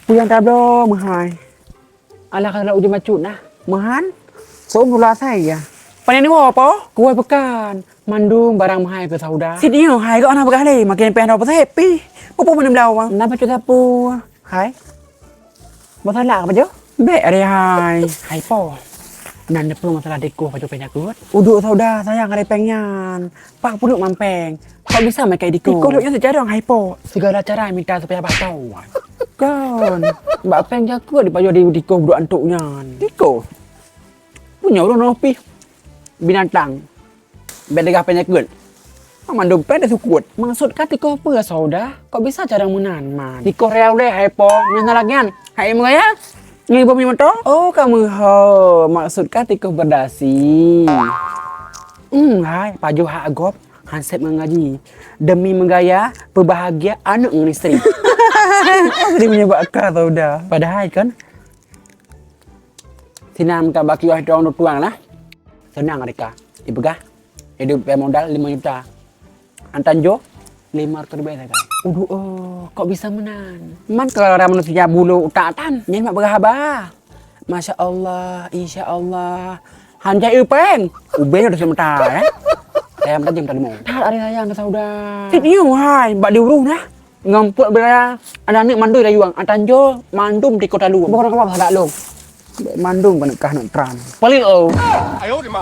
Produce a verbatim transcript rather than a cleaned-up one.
Peue nyang tabloe meuhai? Alah, ka lheueh ujeuen bacut nah. Meuhan? Sôm pula asai ya. Pane nyoe apa? Kuwai peukan. Mandum barang meuhai keu Sauda. Sit nyoe hai, kok hana peugah lé, makin pih hana peusép pih. Peue-peue mandum blau bang? Na bacut sapu. Hai. Masalah apa jo? Bèk aré hai. Hai po. Nan neupeu masalah dikoh baju pèng nyan keuh. Uduk Sauda sayang aré pèng nyan. Pak peuduek mampèng. Kok bisa meukai dikoh? Dikoh lôn nyan sicarông hai po. Segala cara minta supaya abah tau. Kan. Bak pèng jakeuet dipajoh di dikoh budok antok nyan. Dikoh? Punya ureueng noh pih. Binatang. Bèk degah pèng jakeuet. Mandum pèng disukut. Maksud ka tikoh peue Sauda? Kok bisa carông meunan man? Tikoh raya ulèe hai po. Nyan lagèe nyan. Hai meugaya? Nyoe iboh punya moto? Oh, ka meuho. Maksud ka tikoh berdasi. Hmm, hai, pajoh hak gob. Hansép ngon gaji. Demi meugaya, peubahagia aneuk ngon istri. Jadi meunyoe bak ka Sauda. Padahai kan, sinan ka bak kios dong tuang lah. Seunang reka. Dipeugah. Hidup pih modal lima juta. Antan jo lima ratus ribu saja. Uduh oh, kok bisa meunan? Man keu manusia bulu utak tan. Nyan mak peugah haba. Masya Allah, insya Allah. Han jai eu pèng. Ubé udah seumeuta, eh. Saya minta jam tadi mau. That ari sayang ke Sauda. Sit nyoe hai, bak diuruh nah. Ngon peuet beuraya aneuk mandum layuang, atan jo mandum di kota lueng. Bukan apa sadak lôn. Mandum keuneuk kah neuk tran. Pelik oh. Ayo di ma.